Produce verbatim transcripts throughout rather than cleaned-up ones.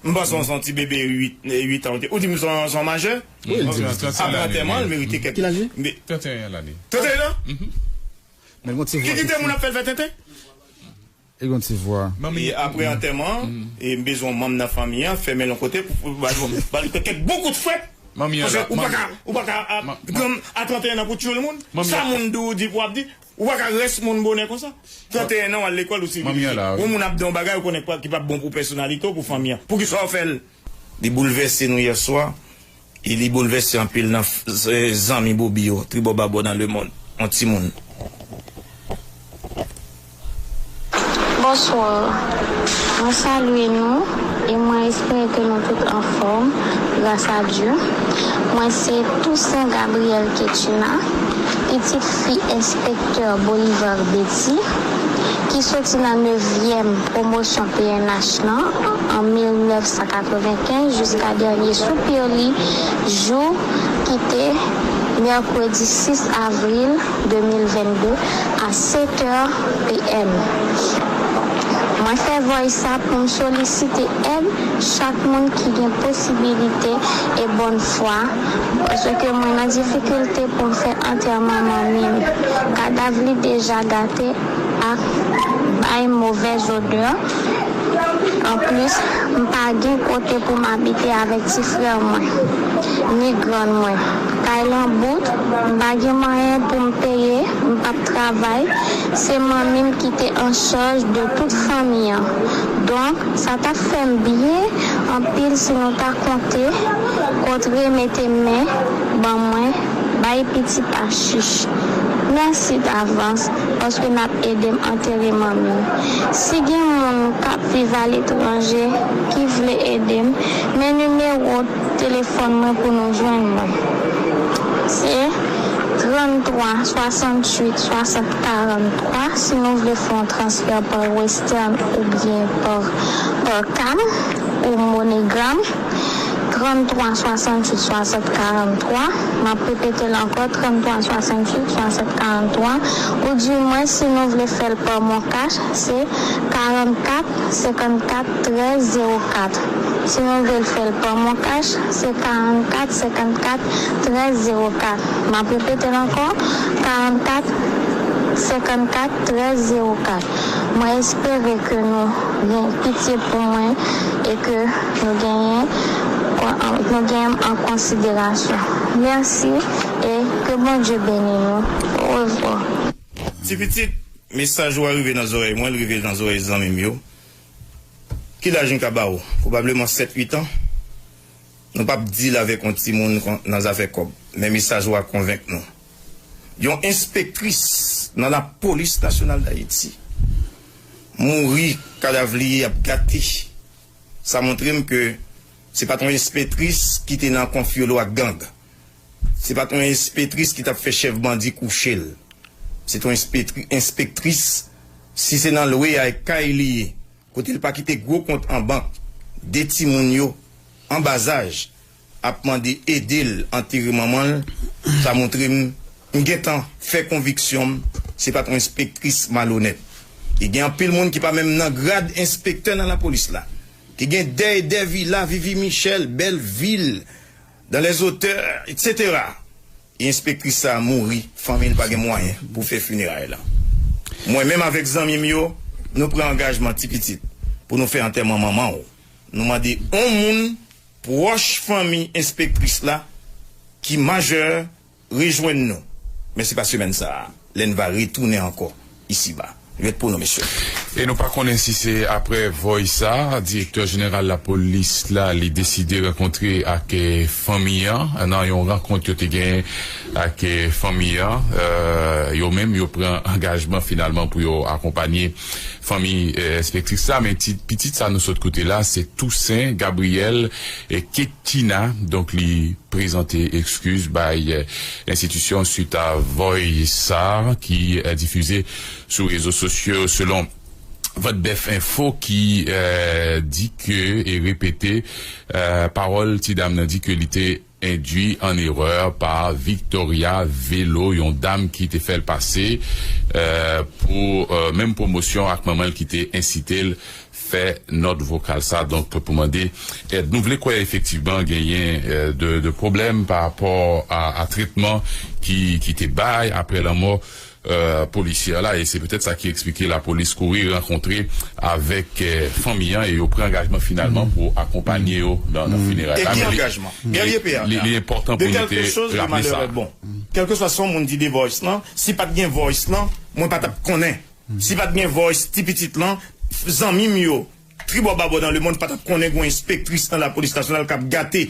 M panse w se yon ti bebe uit, uit an, ou di m se yon, se yon majè. Wi, l di. Apre antèman, l merite kèk. Ki laj li? Trant e yen lane. Trant e yen an? Men l gon ti vwa. Ki kite moun ap fè l fè tenten? Li gon ti vwa. E apre antèman, e m bezwen yon manm nan fanmi an, fèmen l yon kote pou, pou ba l, ba l kèk bon kout fwèt. Paske ou pa ka, ou pa ka a, a trant e yen an pou tchoul moun. Sa moun di w, di pou ap di. Ou pa ka rès moun bonè konsa. Trant e yen an, w al lekòl, ou sivilize. Yon moun ap di yon bagay, ou konnen ki p ap bon pou pèsonalite w, pou fanmi an. Poukisa w fè l? Li boulvèse nou yèswa, e li boulvèse anpil nan f-, z-, zanmi Bobi yo, tribò babò nan lemonn. Yon timoun. Bonswa. Mwen salye nou e mwen espere ke nou tout anfòm, gras a Dye. Mwen se Toussaint Gabriel Ketchina, pitit fi enspektè Bolivar Betty, ki soti nan nevyèm pwomosyon P N H lan an mil nèf san katrevenkenz jiska dènye soupir li, jou ki te mèkredi sis avril de mil vennde a sèt è P M. Mwen fè voice sa pou m solisite èd chak moun ki gen posibilite e bòn fwa, paske mwen nan difikilte pou m fè antèman manmi m. Kadav li deja gate ak bay movèz odè. Anplis, m pa gen kote pou m abite avèk ti frè mwen, ni grann mwen. Kay lan bout, m pa gen manyen pou m peye, m p ap travay. Se manmi m ki te an chaj de tout fanmi an. Donk, sa t ap fè m byen anpil si nou ta konte, kontre mete men ban mwen, bay pitit a chich. Mèsi davans, paske n ap ede m antere manmi m. Si gen moun k ap viv aletranje ki vle ede m, men nimewo telefòn mwen pou nou jwenn mwen. Se tranntwa swasanntuit swasant karanntwa. Si nou vle fè yon transfè pa Western oubyen pa, pa CAM ou MoneyGram, tranntwa swasanntuit swasant karanntwa. M ap repete l ankò, tranntwa swasanntuit swasant karanntwa. Oudimwen, si nou vle fè l pa MonCash, se karannkat senkannkat trèz zewo kat. Si nou vle l fè l pa MonCash, se karannkat senkannkat trèz zewo kat. M ap repete l ankò, karannkat senkannkat trèz zewo kat. Mwen espere ke nou gen pitye pou mwen e ke nou genyen, nou genyen m an konsiderasyon. Mèsi e ke Bondye beni nou. Orevwa. Ti pitit, mesaj ou a rive nan zòrèy mwen, l rive nan zòrèy zanmi m yo. Ki laj m ka ba ou? Pwobableman sèt uit an. Nou p ap deal avèk yon timoun kon-, nan zafè kòb, men mesaj ou a konvenk nou. Yon enspektris nan Lapolis Nasyonal Dayiti mouri, kadav li ap gate. Sa montre m ke se pa t yon enspektris ki te nan konfyolo ak gang. Se pa t yon enspektris ki t ap fè chèf bandi kouche l. Se t yon enspektri-, enspektris, si se nan lwe a kay li ye, kote l pa kite gwo kont an bank, de timoun yo, an bazaj, ap mande ede l antere manman l, sa montre m, m gentan fè konviksyon m, se pa t yon enspektris malonèt. E gen anpil moun ki pa menm nan grad enspektè nan lapolis la, ki gen dèy dè vila Vivi Michèl, Bèlvil, dans les hauteurs, et cetera. E enspektris sa a mouri, fanmi l pa gen mwayen pou fè fineray la. Mwen menm avèk zanmi m yo, nou pran angajman ti pitit pou nou fè antèman manman w. Nou mande yon moun pwòch fanmi enspektris la ki majè rejwenn nou. Men se pa semèn sa a, lè n va retounen ankò isiba. Ret pou nou, mesye. E nou pa konnen si se aprè voice sa, direktè jeneral lapolis la, li deside rankontre ak, eh, fanmi an, nan yon rankont yo te genyen ak, eh, fanmi an. Eh, yo menm, yo pran angajman finalman pou yo akonpanye fanmi, eh, enspektris la. Men ti, pitit sa nou sot koute la, se Toussaint Gabriel, eh, Ketina. Donk, li prezante ekskiz bay, eh, enstitisyon suit a voice sa ki, eh, difize sou rezo sosyo selon Vant Bèf Enfo ki, eh, di ke e repete, eh, pawòl ti dam nan di ke li te endui an erè pa Victoria Velo, yon dam ki te fè l pase, eh, pou, eh, menm pwomosyon ak manman l ki te ensite l fè nòt vokal sa, donk, pou mande èd. Nou vle kwè efektivman genyen, euh, de, de pwoblèm pa rapò a, a tretman ki, ki te bay apre lanmò, euh, polisyè la, e se petèt sa ki eksplike lapolis kouri rankontre avèk, euh, fanmi an e yo pran angajman finalman pou akonpanye yo nan, nan fineray la. E ki angajman? Guerrier P A. Li, li enpòtan pou nou te raple sa. Bon, kèlkeswa sa yon moun di de Voice lan, si pa t gen Voice lan, mwen pa t ap konnen. Si pa t gen Voice ti pitit lan, zanmi m yo, tribò babò nan lemonn pa t ap konnen gen yon enspektris nan lapolis nasyonal k ap gate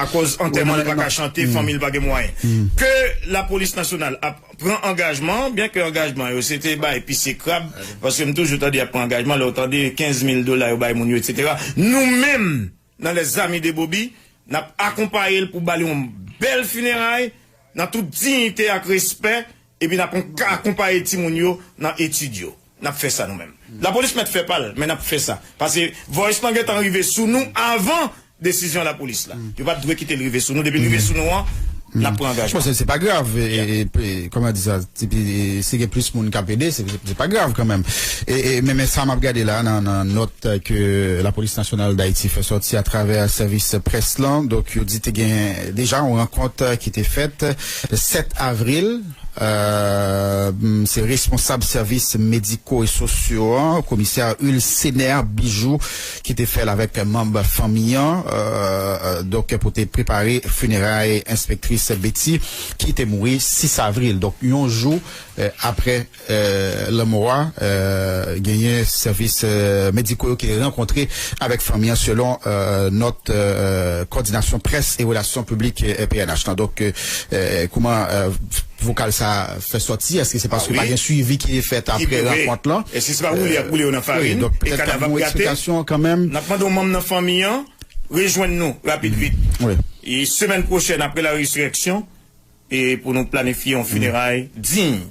akòz antèman li pa ka chante, fanmi l pa gen mwayen. Ke lapolis nasyonal ap pran angajman, byen ke angajman yo se te bay pise krab, paske m toujou tande y ap pran angajman, lè w tande kenz mil dola yo bay moun yo, etsetera. Nou menm, nan Les Amis de Bobby, n ap akonpaye l pou ba li yon bèl fineray, nan tout diyite ak respè, epi n ap ka akonpaye timoun yo nan etid yo. N ap fè sa nou menm. Lapolis mèt fè pa l, men n ap fè sa. Paske Voice lan gentan rive sou nou avan desizyon lapolis la. Yo pa t dwe kite l rive sou nou. Depi l rive sou nou an, n ap pran angajman. Bon, se, se pa grav. E, e, e, kòman di sa? Tipi, e, si gen plis moun k ap ede, se, se, se pa grav kanmenm. E, e, men, men sa m ap gade la nan, nan nòt ke Lapolis Nasyonal Dayiti fè sòti atravè sèvis près lan. Donk, yo di te gen deja yon rankont ki te fèt sèt avril. Euh, se responsab sèvis mediko e sosyo an, komisè Ulcener Bijou, ki te fè l avèk manm fanmi an, euh, donk, pou te prepare fineray enspektris Betty, ki te mouri sis avril. Donk, yon jou, euh, apre, euh, lanmò a, euh, genyen sèvis, euh, mediko yo ki rankontre avèk fanmi an, selon, euh, nòt, euh, kòdinasyon près e relasyon piblik, euh, P N H lan. Donk, euh, euh, kòman, euh, vokal sa fè sòti? Èske se paske pa gen swivi ki fèt apre rankont lan? Èske se pa woule y ap woule yo nan farin? Donk, petèt kab yon eksplikasyon kanmenm. N ap mande yon manm nan fanmi an rejwenn nou rapid vit. E semèn pwochèn, apre la rezireksyon, e pou nou planifye yon fineray diy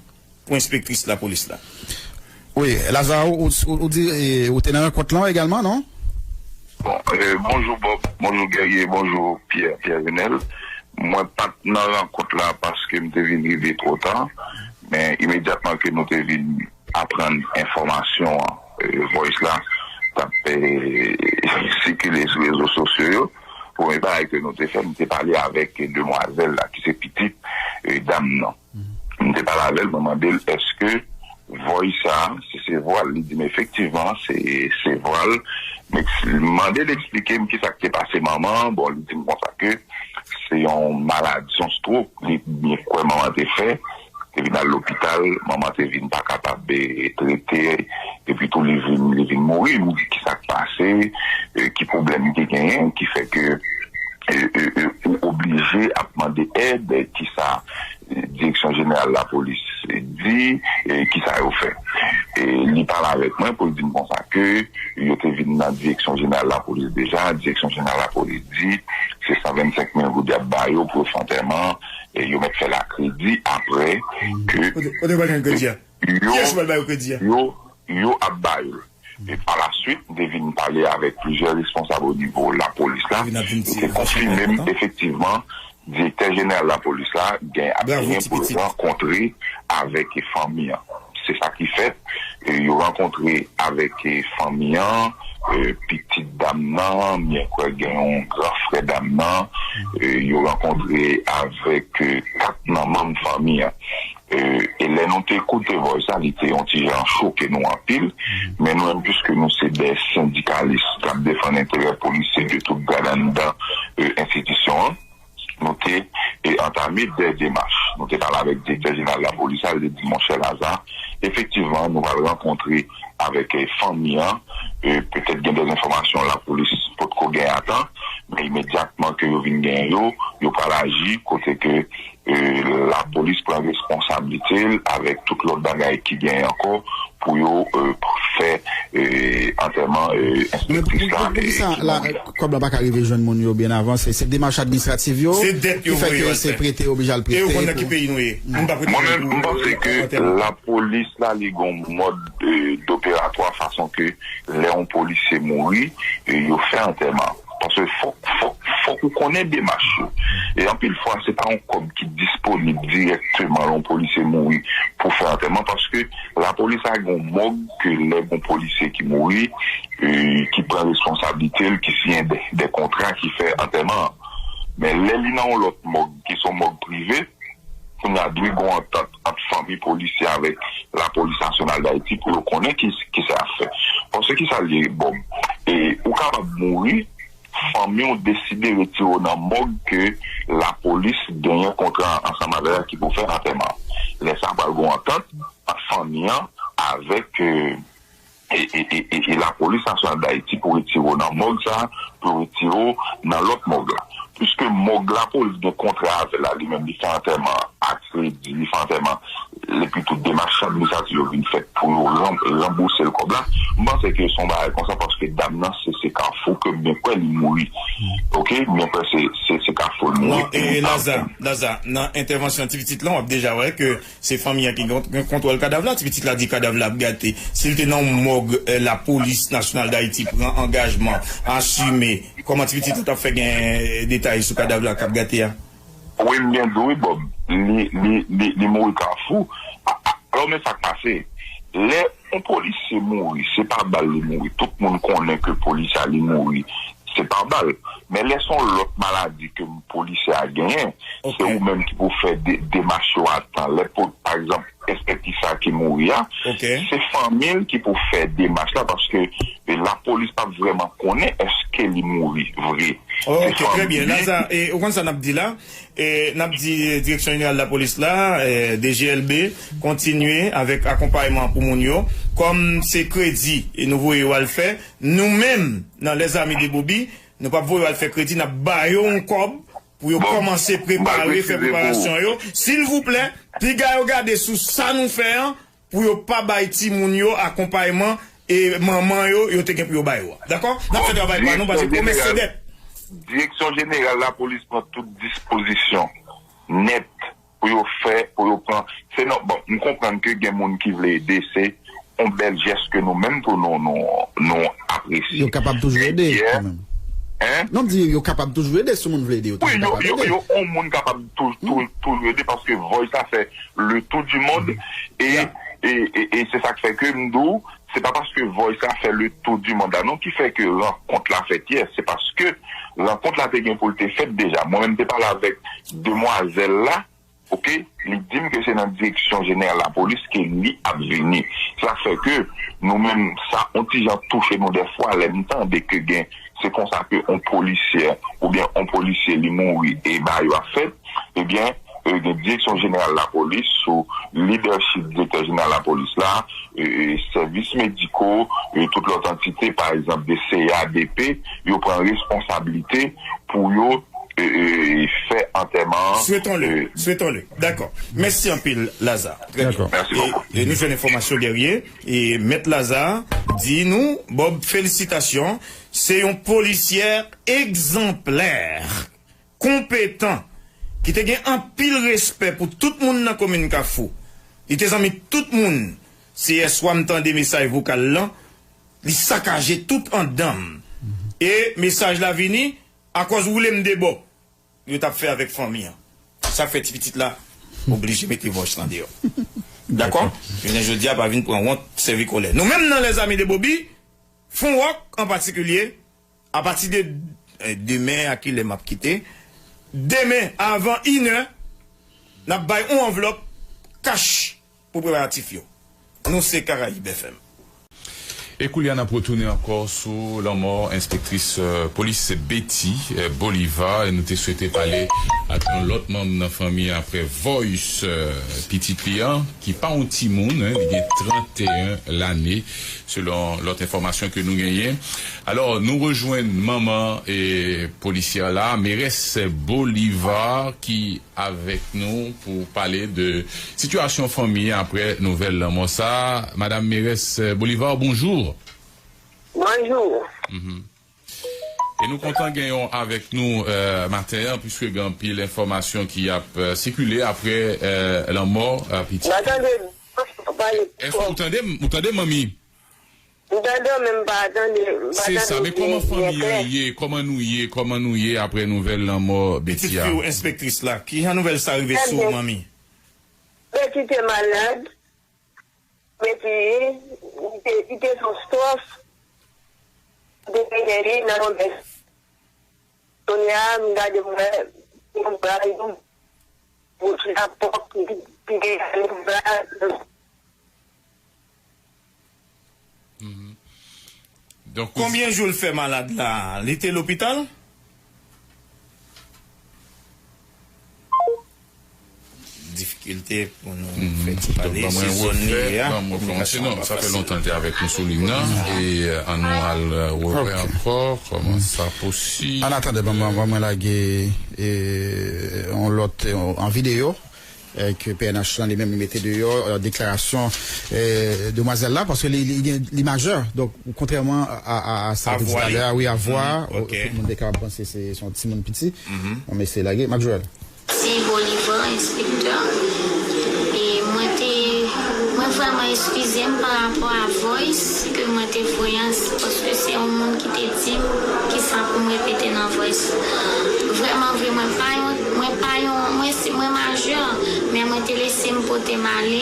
pou enspektris lapolis la. Wi, Lazare, ou, ou, ou di, e, ou te nan rankont lan egalman, non? Bon, euh, bonjou Bob, bonjou Guerrier, bonjou Pierre, Pierre Renel. Mwen pa t nan rankont la paske m te vin rive twò ta, men imedyatman ke nou te vin aprann enfòmasyon an, euh, Voice la t ap, euh, sikile sou rezo sosyo yo, premye bagay ke nou te fè, m te pale avèk demwazèl la ki se pitit, euh, dam nan. M te pale avè l, mwen mande l èske Voice sa, si se vwa l, li di m efektivman, se, se vwa l. Men m mande l eksplike m kisa k te pase manman an. Bon, li di m konsa ke se yon maladi, se yon stroke, li byen kwè manman te fè. Te vin al lopital, manman te vin pa kapab, eh, trete, epi tou li vin, li vin mouri. M di kisa k pase, eh, ki pwoblèm ki genyen, ki fè ke, eh, eh, eh, ou oblije ap mande èd, eh, kisa Direksyon Jeneral Lapolis di, e, kisa yo fè. E, li pale avèk mwen pou l di m konsa ke yo te vin nan Direksyon Jeneral Lapolis deja. Direksyon Jeneral Lapolis di se san vennsenk mil goud y ap ba yo pou yo fè antèman, e yo mèt fè l a kredi apre ke Kote, kote yo pral jwenn kredi a? Kiyès ki pral ba yo kredi a? Yo, yo ap ba yo l. E pa la swit, m te vin pale avèk plizyè responsab o nivo lapolis la. Yo te konfime m efektivman, direktè jeneral lapolis la gen ap genyen pou l rankontre avèk fanmi an. Se sa ki fèt, e, yo rankontre avèk, e, fanmi an, e, pitit dam nan, mwen kwè gen yon gran frè dam nan, e, yo rankontre avèk, e, kat nan manm fanmi an. E, e lè nou te koute Voice sa, li te yon ti jan choke nou anpil, men nou menm, piske nou se de sendikalis k ap defann enterè polisye de tout grad anndan, e, enstitisyon an, nou te, e, antame de demach. Nou te pale avèk direktè jeneral lapolis la, li te di, monchè Laza, efektivman, nou pral rankontre avèk, e, fanmi an, e, petèt gen de enfòmasyon lapolis potko gen atan, men imedyatman ke yo vin gen yo, yo pral aji, kote ke, e, lapolis pran responsablite l avèk tout lòt bagay ki gen ankò pou yo, e, fè, e, antèman, e, enspektris la, e, ki mouri a. Kòb la pa ka rive jwenn moun yo byen avan, se, se demach administratif yo ki fè ke se prete yo oblije al prete. E ou konn nan ki peyi nou ye. Moun pa prete moun pou antèman. Mwen menm, m panse ke lapolis la, li gon mòd, e, doperatwa fason ke lè yon polisye mouri, e, yo fè antèman. Paske fòk, fòk, fòk ou konnen demach yo. E anpil fwa, se pa yon kòb ki disponib dirèkteman lè yon polisye mouri pou fè antèman, paske lapolis la gen yon mòg ke lè gen yon polisye ki mouri, e, ki pran responsablite l, ki siyen de, de kontra, ki fè antèman an. Men lè li nan yon lòt mòg, ki se yon mòg prive, kounye a dwe gen yon antant ant fanmi polisye avèk Lapolis Nasyonal d Ayiti pou yo konnen ki, ki sa y ap fè. Paske ki sa l ye, Bòb? E, ou kapab mouri, fanmi w deside retire w nan mòg ke lapolis genyen kontra ansanm avè l ki pou fè antèman an. Lè sa a pral gen yon antant ant fanmi an avèk, e, e, e, e, e, e Lapolis Nasyonal d Ayiti pou retire w nan mòg sa a, pou yo retire w nan lòt mòg la. Piske mòg lapolis gen kontra avè l la, li menm li fè antèman an a kredi, li fè antèman, epi tout demach administratif yo vin fèt pou yo ran-, ranbouse l kòb la. M panse ke se yon bagay konsa, paske dam nan, se, se Kafou ke m byen kwè li mouri. Oke? M byen kwè se, se, se Kafou l mouri. Non, e, Laza, Laza, nan entèvansyon ti pitit lan, w ap deja wè ke se fanmi an ki gen, gen kontwòl kadav la. Ti pitit la di kadav la ap gate. Si l te nan yon mòg, e, Lapolis Nasyonal d Ayiti pran angajman, asime, kòman ti pitit la t ap fè gen, e, detay sou kadav la k ap gate a? Wi, m byen di w wi, Bòb. Li, li, li, li mouri Kafou. A, a, alò, men sa k pase. Lè yon polisye mouri, se pa bal li mouri. Tout moun konnen ke polisye a li mouri, se pa bal. Men lè se yon lòt maladi ke polisye a genyen, se ou menm ki pou fè de, demach yo a tan. Lè, pou, pa egzanp, enspektris sa ki mouri a, se fanmi l ki pou fè demach la, paske, e, lapolis p ap vrèman konnen èske li mouri vre. Ok, trè byen. Laza, e, ou konn sa n ap di la? E, n ap di, e, Direksyon Jeneral Lapolis la, e, D G L B, kontinye avèk akonpayman pou moun yo. Kòm se kredi, e, nou voye yo al fè, nou menm, nan Les Amis de Bobby, nou p ap voye yo al fè kredi, n ap ba yo yon kòb pou yo kòmanse prepare, fè preparasyon yo. Silvouplè, piga yo gade sou sa nou fè an, pou yo pa bay timoun yo akonpayman e manman yo, yo te gen pou yo bay yo a. Dakò? N ap fè travay pa nou, paske pwomès se dèt. Direksyon Jeneral Lapolis pran tout dispozisyon nèt pou yo fè, pou yo pran. Se non, bon, m konprann ke gen moun ki vle ede, se yon bèl jès ke nou menm tou nou, nou, nou apresye. Yo kapab toujou ede, kanmenm. Hein? Non, m di yo kapab toujou ede, si moun vle ede, yo toujou kapab ede. Wi, yo, yo, yo, yon moun kapab tou-, tou-, toujou ede, paske Voice a fè le tour du monde, e, e, e, e se sa k fè ke m di w, se pa paske Voice a fè le tour du monde la non ki fè ke rankont la fèt yè, se paske rankont la te gen pou l te fèt deja. Mwen menm te pale avèk demwazèl la, oke, li di m ke se nan Direksyon Jeneral Lapolis ke li ap vini. Sa fè ke nou menm, sa on ti jan touche nou dèfwa lè n tande ke gen, se konsa ke on polisyè oubyen on polisye li mouri e bagay yo ap fèt, ebyen, e, gen Direksyon Jeneral Lapolis sou lidèchip Direktè Jeneral Lapolis la, e, e, sèvis mediko, e, tout lòt antite, pa egzanp, de C A D P, yo pran responsablite pou yo e, e, fè antèman an. Souhaitons-le, e, souhaitons-le. Dakò. Mèsi anpil, Laza. Trè byen. Dakò. Mèsi bokou. E, e nou jwenn enfòmasyon dèyè. E Mèt Laza di nou, Bòb, felisitasyon. Se yon polisyè egzanplè, konpetan, ki te gen anpil respè pou tout moun nan komin Kafou. Li te zanmi tout moun. Se yèswa m tande mesaj vokal lan, li sakaje tout anndan m. E mesaj la vini, Akòz woule m de bò, yo t ap fè avèk fanmi an. Sa fè ti pitit la oblije mete vòch lan deyò. Dakò? Jounen jodi a, pa vin pran wont, sèvi kòlè. Nou menm nan Les Amis de Bobby, Fon Wòk an patikilye, apati de, eh, demen, a kilè m ap kite? Demen, avan inè, n ap bay yon anvlòp kach pou preparatif yo. Nou se Karayib F M. E koulye a n ap retounen ankò sou lanmò enspektris, eh, polis Betty, eh, Bolivar, e nou te swete pale ak yon lòt manm nan fanmi aprè Voice, eh, pitit li an, ki pa yon timoun, en, li gen trannteyen lane, selon lòt enfòmasyon ke nou genyen. Alò, nou rejwenn manman e polisyè la, Merès Bolivar, ki avèk nou pou pale de sitiyasyon fanmi an aprè nouvèl lanmò sa. Madam Merès Bolivar, bonjou. Bonjou. Mhm. E nou kontan gen yon avèk nou, eh, maten an, piske gen anpil enfòmasyon ki ap, eh, sikile aprè, eh, lanmò, eh, pitit. Mwen tande, mwen pale. Èske ou tande m, ou tande m, manmi? M tande w, men m pa tande, m pa tande w byen, byen klè. Se sa, men kòman fanmi an ye? Kòman nou ye? Kòman nou ye apre nouvèl lanmò Betty a? Pitit fi w, enspektris la, kijan nouvèl sa rive sou ou, manmi? Betty te malad. Betty, li te, li te sou stwòf. Li te genyen li nan yon bèf. Kounye a, m gade m wè, yon bra, yon bout lapò ki, ki genyen yon bra. Mhm. Donk, konbyen jou l fè malad la? Li te lopital? Difikilte pou nou fè ti pale. Se zòn li ye a, kominikasyon an pa fasil. Non, sa fè lontan l te avèk nou sou liy nan, e, euh, ann nou al, euh, refè ankò kòman sa posib. An atandan, ban mwen, ban mwen lage, e, yon lòt, e, an videyo, e, ke P N H lan li menm li mete deyò, e, deklarasyon, e, demwazèl la, paske li, li gen, li majè. Donk, kontrèman a, a, a sa w te di talè a, wi, a vwa, tout moun te kapab panse se, se yon timoun piti. An, men se lage. Marc Joël. Ti Bolivar, enspektè. E mwen te, mwen vrèman eskize m pa rapò a voice ke mwen te voye an, paske se yon moun ki te di m kisa pou m repete nan voice. Vrèman vre, mwen pa yon, mwen pa yon, mwen se, mwen majè, men mwen te lese m pote m ale.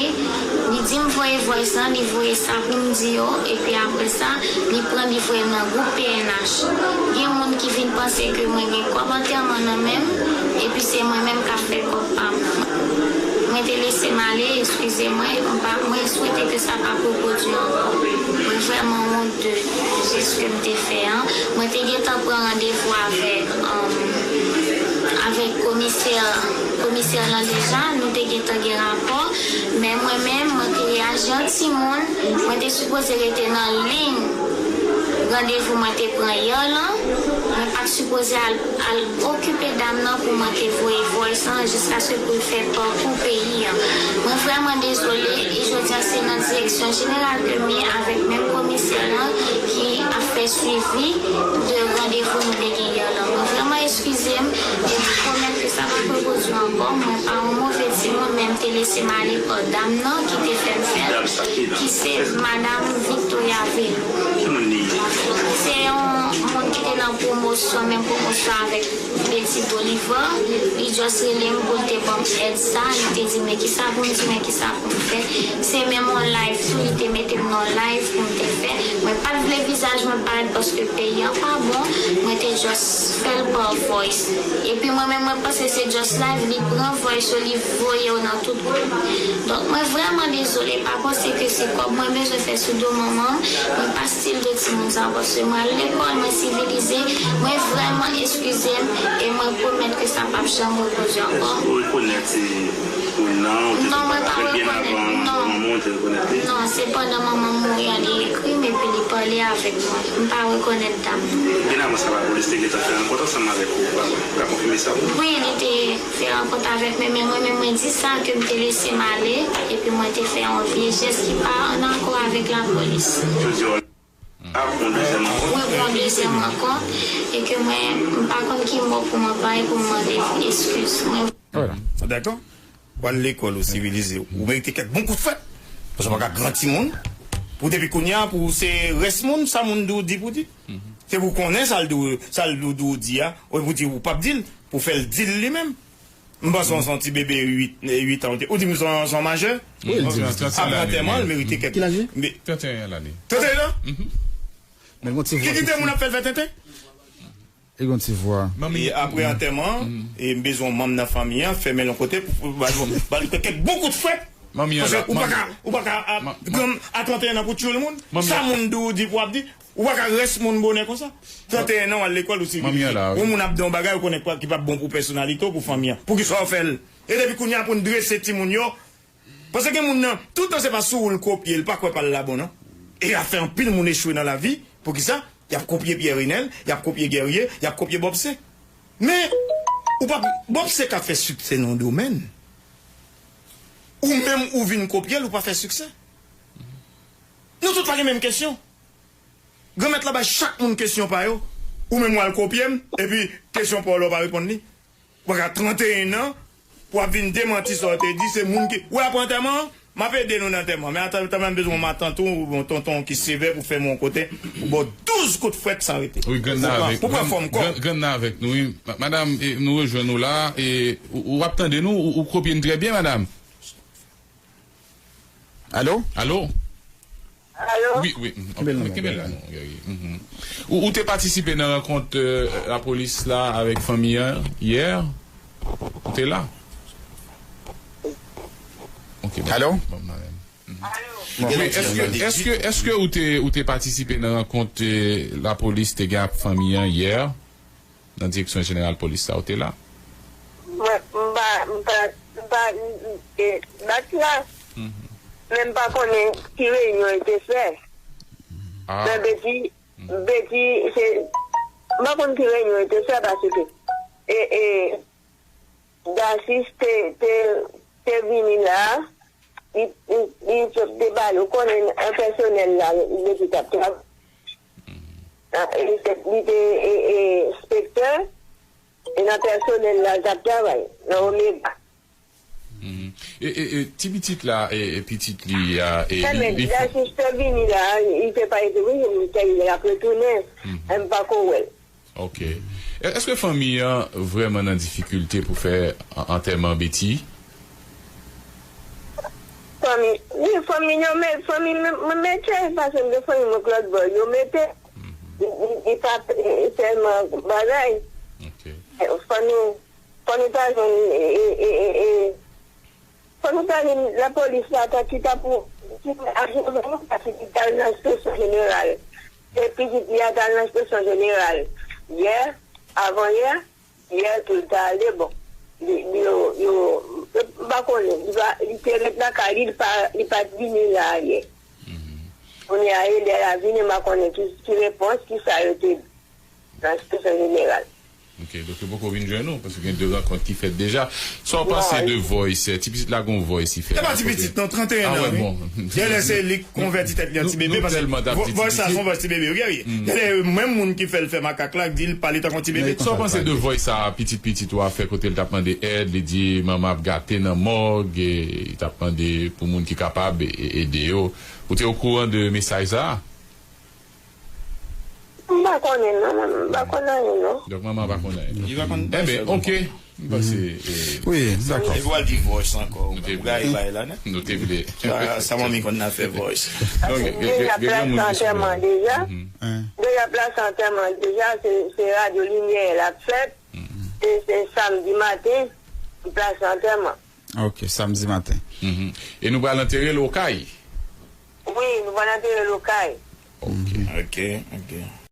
Li di m voye voice lan, li voye sa pou m di yo, epi apre sa, li pran, li voye m nan gwoup P N H. Gen moun ki vin panse ke mwen gen kòb antèman nan men m, epi se mwen menm k ap fè kòb pa m. Mwen te lese m ale, eskize mwen, m pa, mwen swete ke sa p ap repwodui ankò. Mwen vrèman wont de jès ke m te fè an. Mwen te gentan pran randevou avèk, um, avèk komisè, komisè lan deja, nou te gentan gen rapò, men mwen menm, mwen te reyaji an timoun, mwen te sipoze rete nan liy randevou mwen te pran yè lan, mwen pa t sipoze al, al okipe dam nan pou mwen te voye voice lan jiskaske pou l fè pakou peyi an. Mwen vrèman dezole, e jodi a se nan direksyon jeneral ke m ye avèk menm komisè lan ki ap fè swivi de randevou nou te gen yè lan. Mwen vrèman eskize m, e m pwomèt ke sa p ap repwodui ankò. Mwen pa yon move timoun, men m te lese m ale pa dam nan ki te fè m fè l, ki se madanm Victoria Velo. Se yon moun ki te nan pwomosyon, menm pwomosyon avèk Betty Bolivar. Li just rele m pou l te ban m èd sa. Li te di m, "Men kisa pou m di, men kisa pou m fè." Se menm yon live tou, li te mete m nan yon live pou m te fè. Mwen pa t vle vizaj mwen parèt paske peyi an pa bon. Mwen te just fè l pa voice. Epi mwen menm, mwen panse se just live, li pran voice yo, li voye yo nan tout gwoup. Donk, mwen vrèman dezole, pa panse ke se kòb mwen bezwen fè sou do manman m. Mwen pa stil de timoun sa, paske mwen al lekòl, mwen sivilize. Mwen vrèman eskize m, e mwen pwomèt ke sa p ap janm repwodui ankò. Ou rekonèt se moun nan, ou te... Non, mwen pa rekonèt, non. Manman w te rekonèt li? Non, se pandan manman m mouri an, li ekri m, epi li pale avèk mwen. M pa rekonèt dam nan. Byen avan sa, lapolis te gentan fè rankont ansanm avèk ou, ou ka, ou ka konfime sa pou mwen? Wi, li te fè rankont avèk mwen, men mwen menm, mwen di sa ke m te lese m ale, epi mwen te fè yon vye jès ki pa ann akò avèk lapolis. Jodi a, w ap pran dezyèm rankont? Mwen pran dezyèm rankont, e ke mwen, m pa konn ki mo pou mwen bay pou m mande eskiz. Mwen... Dakò? W al lekòl, ou sivilize, ou merite kèk bon kout fwèt. Paske w pa ka gran timoun. Pou depi kounye a, pou se rès moun, sa moun di w di pou di. Se pou konnen sa l di w, sa l di w di a, olye pou di w p ap di l, pou fè l di l li menm. M panse w se yon ti bebe uit, uit an, ou di m se yon, se yon majè. Wi, l di m. Apre antèman, l merite kèk... Ki laj li? Trant e yen lane. Trant e yen an? Men l gon ti vwa. Ki kite moun ap fè l fè tenten? Li gon ti vwa. E apre antèman an, e m bezwen yon manm nan fanmi an, fèmen l yon kote pou, pou ba l, ba l kèk bon kout fwèt. Paske ou pa ka, ou pa ka a, granm a trant e yen an pou tchoul moun. Sa moun di w di pou w ap di, ou pa ka rès moun bonè konsa. Trant e yen an, w al lekòl, ou sivilize. Yon moun ap di yon bagay, ou konnen ki p ap bon pou pèsonalite w, pou fanmi an. Poukisa w fè l? E depi kounye a pou n drese timoun yo, paske gen moun nan, toutan se pa sou ou l kopye, l pa kwè pa l la bon, non. E y ap fè anpil moun echwe nan lavi. Poukisa? Y ap kopye Pierre Renel, y ap kopye Guerrier, y ap kopye Bobse. Men, ou pa, Bobse ka fè siksè nan yon domèn. Ou menm, ou vin kopye l, ou pa fè siksè. Nou tout pa gen menm kesyon. Granmèt la bay chak moun kesyon pa yo. Ou menm, w al kopye m, epi kesyon pa w la, w pa reponn li. Ou pa ka trant e yen an pou w ap vin demanti sa w te di, se moun ki, ou wè apre antèman an, M ap ede nou nan antèman, men antèman m bezwen yon matant ou yon tonton ki sevè pou fè m yon kote, pou ba w douz kout frèt san rete. Wi, grann nan avèk, pou pran fòm kò. Grann nan avèk nou, wi. Madanm, nou rejwenn nou la, e ou ap tande nou, ou kopye n trè byen, madanm. Alo? Alo? Alo? Wi, wi. Kenbe l nan men, kenbe l la, non. Ou te patisipe nan rankont lapolis la avèk fanmi an yè? Ou te la? Alo? Wi, èske, èske, èske ou te, ou te patisipe nan rankont lapolis te gen ak fanmi an yè nan direksyon jeneral polis la, ou te la? Mwen, m pa, m pa, m pa, m, m, e, bat la. Men m pa konnen ki reyinyon yo te fè. Men Beti, Beti, se, m pa konn ki reyinyon yo te fè paske, e, e, Dasis te, te, te vini la, li, li, li te, te ba nou konnen an pèsonèl la, li te t ap travay. Li te, li te e, e, enspektè, e nan pèsonèl la, l t ap travay, nan Omega. E, e, e, ti pitit la, e, e pitit li a, e, li, li fè. Dasis te vini la, li te pa ete wi, li te l ap retounen, m pa ko wè l. Ok. Èske fanmi an vrèman nan difikilte pou fè antèman Beti? Fanmi, wi, fanmi yo, men fanmi mwen mete, paske m gen fanmi mwen k lòt bò, yo mete. Li pa tèlman bagay. Fò nou, fò nou ta jwenn, e, e, e, e, fò nou ta jwenn lapolis la ta ki ta pou, ki ta al nan enspeksyon jeneral. Se pitit li a t al nan enspeksyon jeneral yè, avan yè, yè tou l ta ale, bon. Li, li, yo, yo, m pa konnen, li pa, li te ret lakay li, li pa, li pa t vini la yè. Kounye a, e lè l a vini, m pa konnen ki, ki repons, ki sa yo te nan enspeksyon jeneral. Ok, donk yo poko vin jwenn ou, paske gen de rankont ki fèt deja. Sa w panse de Voice, ti pitit la gon Voice li fè? E pa ti pitit non, trannteyen an, wi. Genlè se li k konvèti tèt li an ti bebe, paske Voice la se yon Voice ti bebe, wi, wi. Genlè menm moun ki fè l fè makak la, k di l pale tankou yon ti bebe. Sa w panse de Voice sa, pitit pitit ou a fè kote l t ap mande èd, li di manman ap gate nan mòg, e li t ap mande pou moun ki kapab e, e, ede yo. Ou te okouran de mesaj sa a? M pa konnen non, m pa konn anyen non. Donk manman pa konn anyen. Li pa konn anyen. Enben, ok. M panse, e, wi, dakò. Epi w al di Voice ankò, ou gade bagay la nèt. Nou te vle. Sa, sa manmi konn nan fè Voice. Deja plas antèman deja. Deja plas antèman deja, se, se radyo Limyè l ap fèt. Se, se samdi maten, plas antèman. Ok, samdi maten. E nou pral antere l okay? Wi, nou pral antere l okay. Ok. Ok, ok.